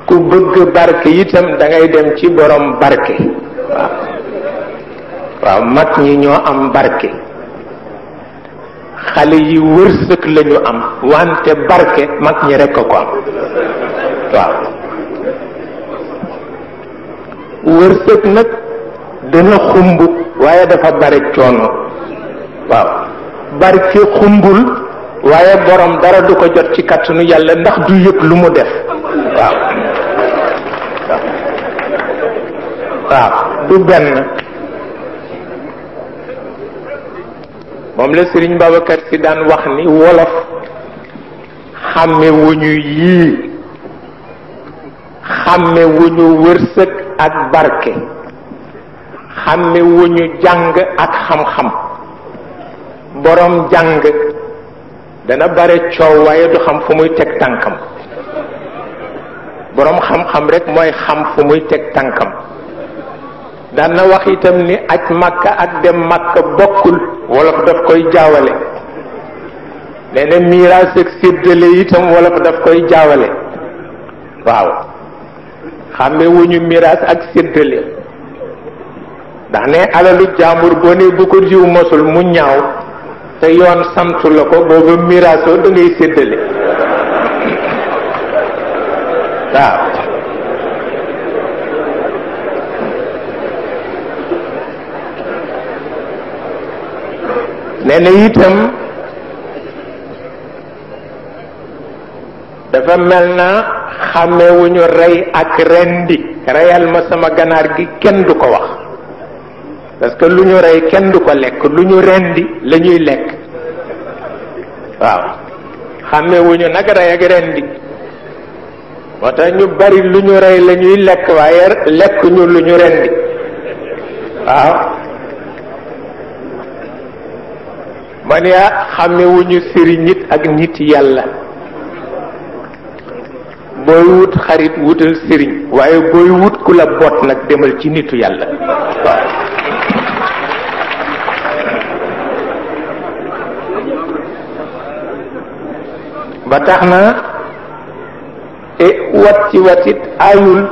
ku bëgg barke itam da ngay dem ci borom barke. waaw waaw mag ñi ñoo am barke, xale yi wërsëg lañu am wante barke mag ñi rekk ko am. waaw wërsëg nag dana xumb waaye dafa bare coono. waaw barke xumbul waaye borom dara du ko jot ci kàttanu yàlla ndax du yëg lu mu def. waaw waaw du benn. moom la Sëriñ Babacar Si daan wax ni wolof xàmme wuñu yii, xàmme wuñu wërsëg ak barke, xàmme wuñu jàng ak xam-xam. borom jàng dana bare coow waaye du xam fu muy teg tànkam, borom xam-xam rek mooy xam fu muy teg tànkam. daan na wax itam ni aj Makka ak dem Makka bokkul, wolof daf koy jaawale. nee na miraas ak séddale itam wolof daf koy jaawale. waaw xàmme wuñu miraas ak séddale, ndax ne alalu jaambur boo ne bu ko jiw mosul mu ñaaw te yoon santu la ko, booba miraasoo da ngay séddale. waaw nee na itam dafa mel na xàmmewuñu rey ak rendi. reyal ma sama ganaar gi kenn du ko wax, parce que lu ñu rey kenn du ko lekk, lu ñu rendi la ñuy lekk. waaw xàmmewuñu nag rey ak rendi, moo tax ñu bari lu ñu rey la ñuy lekk waaye lekk ñu lu ñu rendi. waaw man yaa xàmmewuñu sëriñ nit ak nit yàlla. booy wut xarit wutal sëriñ, waaye booy wut ku la bot nag demal ci nitu yàlla. waaw ba tax na wat ci watit ayul.